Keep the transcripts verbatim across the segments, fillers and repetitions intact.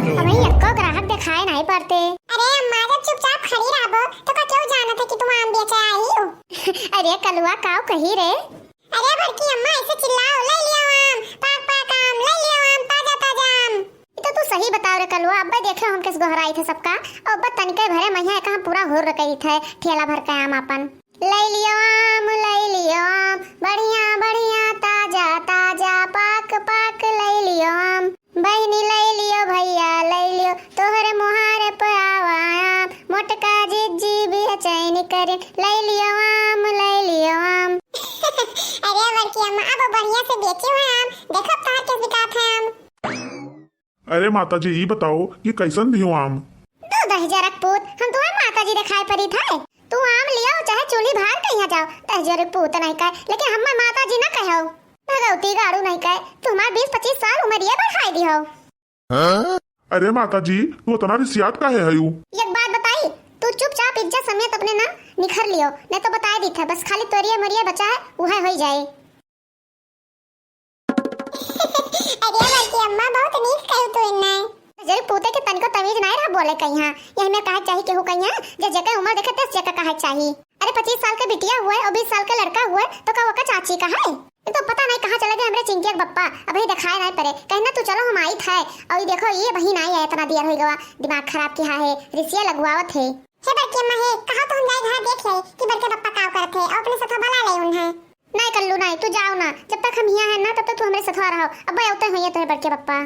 अबहीं एक्को ग्राहक देखाए नाहीं परते। अरे अम्मा, जब चुपचाप खड़ी रहबो, तो का केहू जानत है कि तुम आम बेचे आई हो? अरे कलुआ, काउ कही रे? अरे बड़की अम्मा, ऐसे चिल्लाओ, "ले लियो आम, पाक पाक आम, ले लियो आम, ताजा ताजा आम।" ई तो तू सही बताओ रे कलुआ, अब्बे देखे हम किस गोहराई थे सबका, और अब्बे तनिके भरे महिया एक हम पूरा हुर्र करी थे, ठेला भर के आम आपन। "ले लियो आम, ले लियो आम, बढ़िया बढ़िया, ताजा ताजा, पाक पाक, ले लियो आम।" बहिनी लइ लियो, भइया लइ लियो, तोहरे मुहारे पे आवा आम, मोटका जिज्जी बेचैन करे, लइ लियो आम, लइ लियो आम। अरे बड़की अम्मा, अब बढ़िया से बेची हो आम, देखो अब तोहर के बिकात है आम। अरे माता जी, ई बताओ कि कैसन दियो आम? दो दहिजरक पूत, हम तुम्हार माता जी देखाए परी थे। तू आम लियो चाहे चूल्ही भार कहिया जाओ, दहिजरक पूत नहीं कहे, लेकिन हम्मे माता जी ना कहो। भगवती गाड़ू नहीं कहे, तू हमार बीस पच्चीस साल उमरिया बढ़ाई दिहो। हाँ? अरे माता जी, तू इतना रिसियात काहे हयू? एक बात बताई, तू चुपचाप इज्जत समेत अपने ना निखर लियो, नहीं तो बताए दी था, बस खाली तोरिया मोरिया बचा है, वह हो जाए। अरे बड़की अम्मा, बहुत नीक कहू तू इन्ने। जरे पूते के तनिको तमीज नाय रहा बोले कहिया। यही में कहे चाही केहू कहिया, जे जेके उम्र देखे तेस जेके कहे चाही। अरे पच्चीस साल के बिटिया हुए और बीस साल के लड़का हुए तो का ओका चाची कहे? एक तो पता नहीं कहाँ चले गए हमरे चिंकिया के बप्पा, अबही देखाए नाय परे। कहना तू चलो हम आई थे, और ये देखो ये बहिन आई है, इतना देर हो गवा, दिमाग खराब किया है, रिसिया लगवावत है। हे बड़की अम्मा हे, कहा तो हम जाए घर देख ले कि बड़के बप्पा का करत है और अपने साथ बुला ले उन्हें। नहीं कल्लू नहीं, तू जाओ ना, जब तक हम हियाँ हैं ना तब तक तू हमरे साथ रहो। अब अवते हुई है तोहे बड़के बप्पा।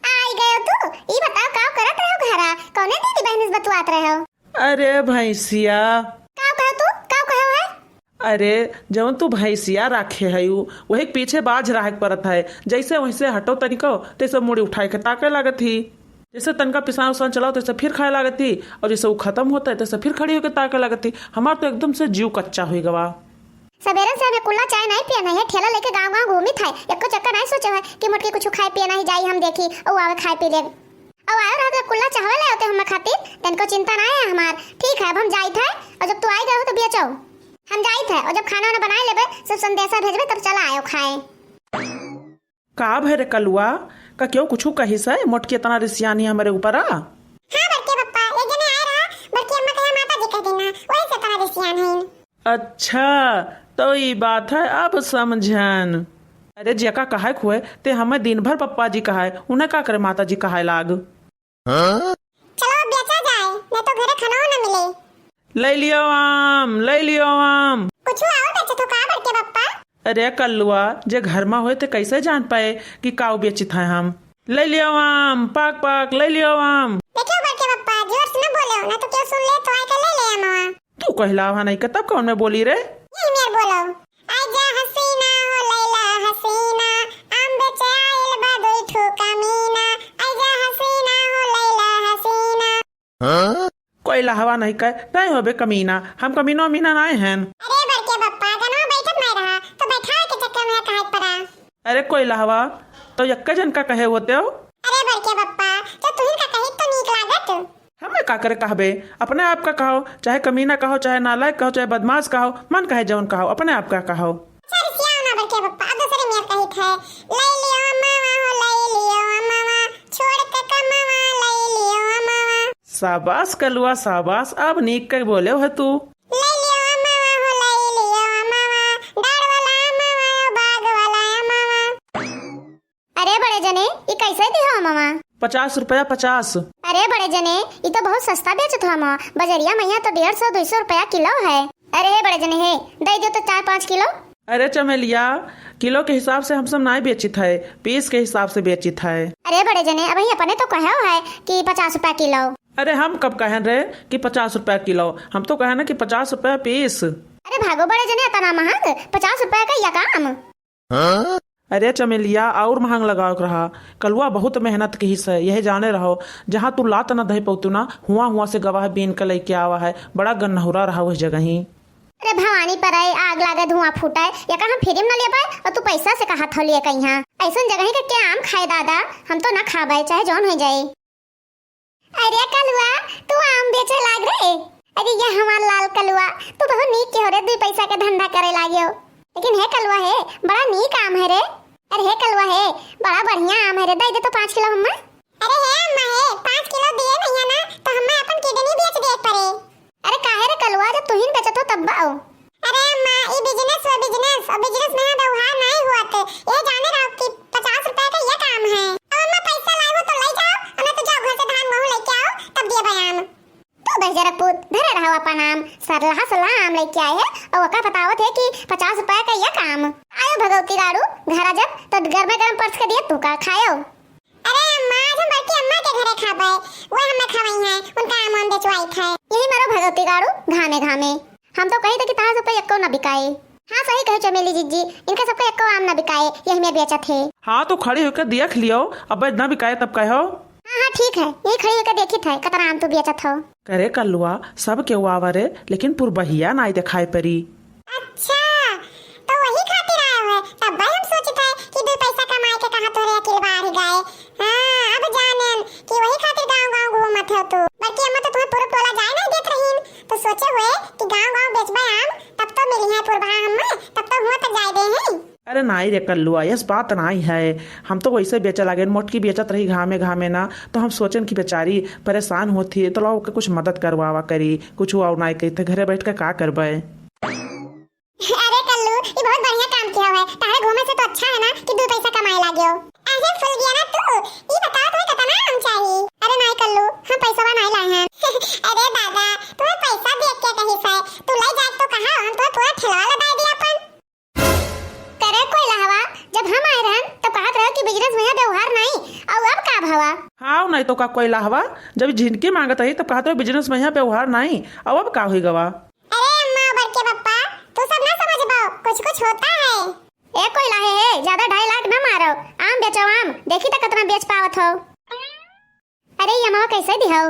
आई गयो तू, ई बताओ का करत रहो घरा, कौने दीदी बहन से बतुआत रहो? अरे भैंसिया। का कहो तू, का कहो है? अरे जौन तू भैंसिया राखे है उ, वही के पीछे बाज राहे के परत है, जैसे वैसे हटो तनिको तैसे मुड़ी उठाए के ताके लागत ही। जैसे तनका पिसान उसान चलाओ, तैसे फिर खाए लागत ही, और जैसे उ खतम होत है, तैसे फिर खड़ी होके ताके लागत ही। हमार तो एकदम से जीव कच्चा हुई गवा। सबेरन से हमें कुल्ला चाय नहीं पिया नहीं है, ठेला लेके गाँव गाँव घूमित है, एको चक्कर नहीं सोचे है कि मोटकी कुछ खाए पिए नहीं जाई, हम देखी, और आवे खाए पी ले। और आयो रहते कुल्ला चाहवे ले होते हमार खातिर, तनको चिंता नहीं है हमार। ठीक है, अब हम जाइत है, और जब तू आई गए हो तो बेचो, हम जाइत है, और जब खाना वाना बनाए लेबे, सब संदेशा भेजबे, तब चला आयो खाए। का भय रे कलुआ, का केहू कुछु कहिस है? मोटकी इतना रिसियानी हमरे ऊपर आ? हाँ बड़के पप्पा, एक जने आए रहा, बड़की अम्मा कहे माता जी कह देना, वही से इतना रिसियान है। अच्छा, तो ई बात है, अब समझन। अरे जेका कहाए खुए, ते हमें दिन भर पप्पा जी कहाए, उन्हें का करे माता जी कहाए लाग। चलो अब बेचा जाए, नहीं तो घरे खाना ना मिले। ले लियो आम, ले लियो आम। कुछ और बेचत हो का बड़के पप्पा? अरे कल्लुआ, जे घर में होए ते कैसे जान पाए कि काऊ बेचित है हम? ले लियो आम, पाक पाक, ले लियो आम। देखियो बड़के पप्पा, जोर से ना बोलो, ना तो केहू सुन ले तो आके ले ले आमवा। तू कहला वहाँ नहीं के तब कौन में बोली रे? यही मेर बोलो। आजा हसीना हो लैला हसीना, आम बेचे आइल बा दुई ठो कमीना। आजा हसीना हो लैला हसीना। हाँ? कोई लहवा नहीं कहे, नहीं होबे कमीना, हम कमीनो मीना नहीं हैं। अरे बड़के पप्पा, गनवा बैठत नहीं रहा, तो बैठावे के चक्कर में कहे पड़ा। अरे कोई लहवा, तो यक्का जन का कहे होते हो? अरे बड़के पप्पा, तो तुहिन का कही तो नीक लागत। हमें का करे कहबे, अपने आप का कहो, चाहे कमीना कहो, चाहे नालायक कहो, चाहे बदमाश कहो, मन कहे जौन कहो, अपने आप का कहो। अच्छा रिसियाओ ना बड़के पप्पा, अब दूसरे मेर कहित है, ले लियो अम्मावा हो, ले लियो अम्मावा, छोड़ के कमावा, ले लियो अम्मावा। शाबाश कलुआ शाबाश, अब नीक के बोले हो तू। ले लियो अम्मावा हो, ले लियो अम्मावा, डाढ़ वाला अम्मावा, बाग वाला अम्मावा। अरे बड़े जने, ई कैसे दिहो मामा? पचास रुपया पचास। अरे बड़े जने, ई तो बहुत सस्ता बेचत हो मामा। बजरिया में यहाँ तो डेढ़ सौ, दुई सौ रुपया किलो है। अरे हे बड़े जने हे, दे दो तो चार पाँच किलो। अरे चमेलिया, किलो के हिसाब से हम सब नाई बेचित है, पीस के हिसाब से बेचित है। अरे बड़े जने, अबही अपने तो कहो है कि पचास रुपया किलो। अरे हम कब कहन रहे कि पचास रुपया किलो, हम तो कहन कि पचास रुपया पीस। अरे भागो बड़े जने, इतना महंग, पचास रुपया का या काम। अरे चमेलिया, और महंग लगावक रहा। कलुआ बहुत मेहनत किहिस है, यह जाने रहो। जहाँ तू लात न धइ पौतू ना, हुआ हुआ से गवाह बीन के लइके आवा है। बड़ा गन्नहुरा रहा उस जगह ही। अरे भवानी पर आए, आग लागे, धुआं फूटे, या का हम फ्री में ना लेबे और तू पैसा से कहा थो लिए कहीं? ऐसन जगह ही के क्या आम खाए दादा, हम तो ना खाबे, चाहे जौन हो जाए। अरे कलुआ, तू आम बेचे लाग रे। अरे ये हमार लाल कलुआ, तू बहुत नीक के हो रे, दुई पैसा के धंधा करे लागे हो। लेकिन हे कलुआ हे, बड़ा नीक आम है रे। अरे हे कलुआ हे, बड़ा बढ़िया आम है रे, दे दे तो पाँच किलो हम्मा। तुहिन बेचत हो तब बाओ। अरे अम्मा, ई business हुआ business, और business में यहाँ व्यवहार नहीं हुआ थे। ये जाने रहो कि पचास रुपए का ये काम है। अब अम्मा पैसा लाई हो तो ले जाओ, और नहीं तो जाओ घर से धान गेहूँ लेके आओ, तब दिए बयान। तू दहिजरक पूत, धरे रहो अपन आम, सरलहा सलहा आम लेके आए है, और ओका बतावत है कि पचास रुपए का ये काम। आयो भगवती गाड़ू, घर आ जब तो गर्मा गर्म परस के दिए तू का खायो। अरे अम्मा, आज हम बड़की अम्मा के घरे खाबे, वो हमें खवाई है, उनका आम आम बेचवाई थे। यही मारो भगवती गाड़ू, घामे घामे। हम तो कही थे कि तहां से ऊपर एक्को ना बिकाए। हाँ, सही कहे चमेली जिज्जी, इनका सबका एक्को आम ना बिकाए, यही में बेचत है। हाँ, तो खड़ी होकर देख लियो, अब ना बिकाए तब कहो। हाँ, हाँ, ठीक है, यही खड़ी होकर देखी थे, कतना आम तू बेचत हो। करे कल्लुआ, सब केहू आवा रे, लेकिन पुरबहिया नाई देखाई परी। अच्छा, तो वही खातिर आए हुए, तब भाई हम सोचत है कि दो पैसा कमाए के कहाँ तोरे अकेले बाहर ही गए। हाँ, अब जानेन कि वही खातिर गाँव गाँव घूमत हो तू। बल्कि अम्मा तो तुम्हें पूरा टोला जाए नहीं देत रहीन, तो सोचे हुए कि गाँव गाँव बेचबे आम, तब तो मिली है पुरबहा हमें, तब तो हुआ तक जाए दे हैं। अरे नाई रे कल्लुआ, यस बात नाई है। हम तो वैसे बेचे लागे, मोटकी बेचत रही घामे घामे ना, तो हम सोचन कि बेचारी परेशान होती है, तो लाओ ओके कुछ मदद करवावा करी, कुछ और नाई कहते, घरे बैठ के का करबे? अरे कल्लू, ई बहुत बढ़िया काम किया है, तारे घूमे से तो अच्छा है ना कि दो पैसा कमाए लागे हो। अरे फुलगिया ना तू, ई बताओ तुम्हें कितना आम चाहिए? अरे नाई कल्लू, हम पैसा नाई लाए हैं। अरे दादा, तुम्हें पैसा देख के कहीं से, तू ले जाए तो कहा, हम तुम्हें पूरा ठेला लगा दिया अपन। करे कोई लहवा, जब हम आए रहन, तब कहत रहो कि business में यहाँ व्यवहार नहीं, और अब का भवा? हाँ, नहीं तो का कोई लहवा, जब झिनकी मांगत रही, तब कहत रहो business में यहाँ व्यवहार नहीं, और अब का हुई गवा? अरे अम्मा, बड़के पप्पा, तू सब ना समझ पाओ, कुछ कुछ होता है। ए कोई लाहे है, ज्यादा dialogue ना मारो, आम बेचो आम, देखी तो कितना बेच पावत हो। अरे, ये अमवा कैसे दिहौ?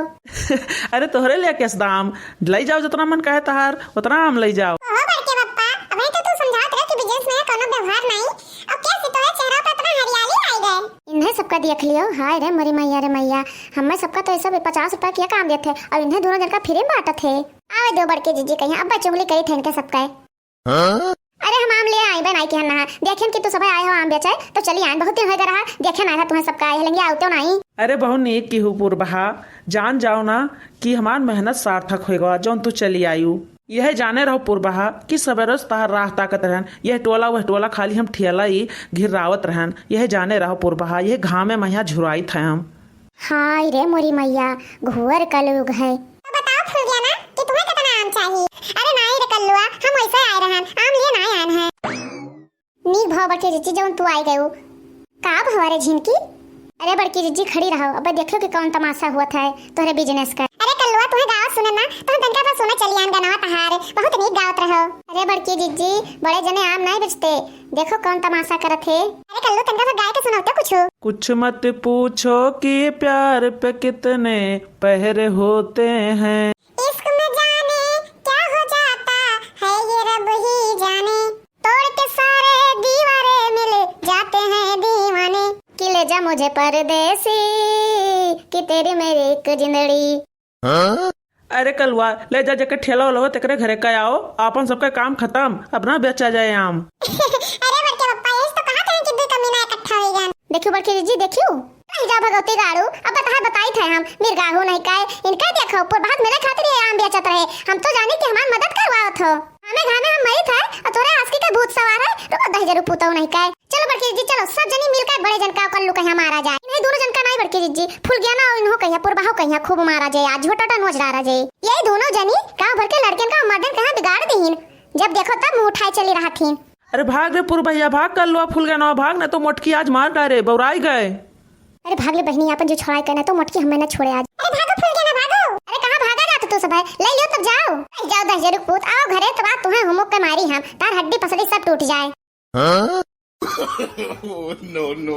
अरे, तोहरे लिए केस दाम, लई जाओ, जितना मन कहे तहार, उतना आम लई जाओ। ओहो बड़के पप्पा, अबे तो तू समझात रहे कि business में कोनो व्यवहार नहीं, अब कैसे तोहरे चेहरा पे इतना हरियाली आई गए? इन्हें सबका देख लियो, हाय रे मोरी मैया रे मैया, हमें सबका तो ऐसा पचास रुपया किया काम देते, और इन्हें दोनों जन का free में बांटत है। आवे दो बड़के जीजी कहिया, अब चुगली करी थे इनके सबका। हाँ? अरे हम आम ले आई बनाई के हन्ना, देखेन कि तू सब आए हो आम बेचे, तो चली आन, बहुत दिन होए रहा, देखेन आए था तुम्हें सबका आए हलेंगे, आउते नहीं। अरे बहुत नीक की हूँ पुरबहा, जान जाओ ना कि हमार मेहनत सार्थक होएगा, जौन तू चली आयु। यह जाने रहो पुरबहा कि सबेरे से तहार राह ताकत रहन, यह टोला वह टोला खाली हम ठेला ही घिर्रावत रहन, यह जाने रहो पुरबहा, यह घामे महिया झुराइत है हम। हाय रे मोरी मैया, घोर कलयुग है। तो बताओ फुलगिया ना कि तुम्हें कितना आम चाहिए? अरे नाई रे कल्लुआ, हम वैसे आए रहन, आम लिए नाई आन है। नीक भाव बड़के जीजी जौन तू आई गयू। का भवा रे झिनकी? अरे बड़की जीजी खड़ी रहो, अब देखियो कि कौन तमाशा हुआ था तोहरे business का। अरे कल्लुआ तुम्हें गाँव सुने ना, तो हम तनका तो सुने चली आन गनवा तहार, बहुत नीक गावत रहो। अरे बड़की जीजी, बड़े जने आम नाई बेचते, देखो कौन तमाशा करत है। अरे कल्लू तनका तो गाय के सुनाओ तो कुछ। कुछ मत पूछो कि प्यार पे कितने पहर होते हैं। इश्क में जाने क्या हो जाता है ये रब ही जाने। तोड़ के सारे दीवारे मिल जाते हैं दीवाने। कि ले जा मुझे परदेसी, कि तेरी मेरी एक जिंदड़ी। हाँ? अरे कलुआ, ले जा जेकर ठेला वाला हो, तेकरे घरे का आओ, आपन सबका काम खतम, अब ना बेचा जाए आम। अरे बड़के पप्पा, यही तो कहा थे कि दू कमीना इकट्ठा हो गया। देखियो बड़के जीजी, देखियो। कहीं जा भगवती गाड़ू, अब बताए बताई थे हम, मिर्गाहू नहीं काए, इनका देखो, पुरबहा मिले खातिर ये आम बेचत रहे, हम तो जाने कि हमार मदद करवावत हो। हमें घामे हम मरी थे, और तोरे आस्की के भूत सवार है, रुको दहिजरू पूतऊ नहीं काए। चलो बड़की जीजी, चलो, सब जनी मिलकर बड़े जन का कल्लू कहिया मारा जाए। इन्हें दोनों जन का नहीं बड़की जीजी, फुलगिया ना और इन्हों कहिया, पुरबहो कहिया खूब मारा जाए, आज झोटा नोच डारा जाए। यही दोनों जनी गांव भर के लड़कियन का मर्दन कहाँ बिगाड़ दीन, जब देखो तब मुंह उठाए चली रहा थीन। अरे भाग रे पुरबहिया, भाग कल्लुआ फुलगिया ना, भाग ना तो मोटकी आज मार डारे, बौराई गए। अरे भाग ले बहनी, आपन जो छोड़ाई कहना तो मोटकी हमें ना छोड़े आज। अरे भागो फुलगिया ना, भागो। अरे कहाँ भागा जात तू सब है, ले लियो तब जाओ। अरे जाओ दहिजरू पूत, आओ घरे तब आज तुम्हें हुमुक के मारी हम, तार हड्डी पसली सब टूट जाए। हाँ? Oh, no, no।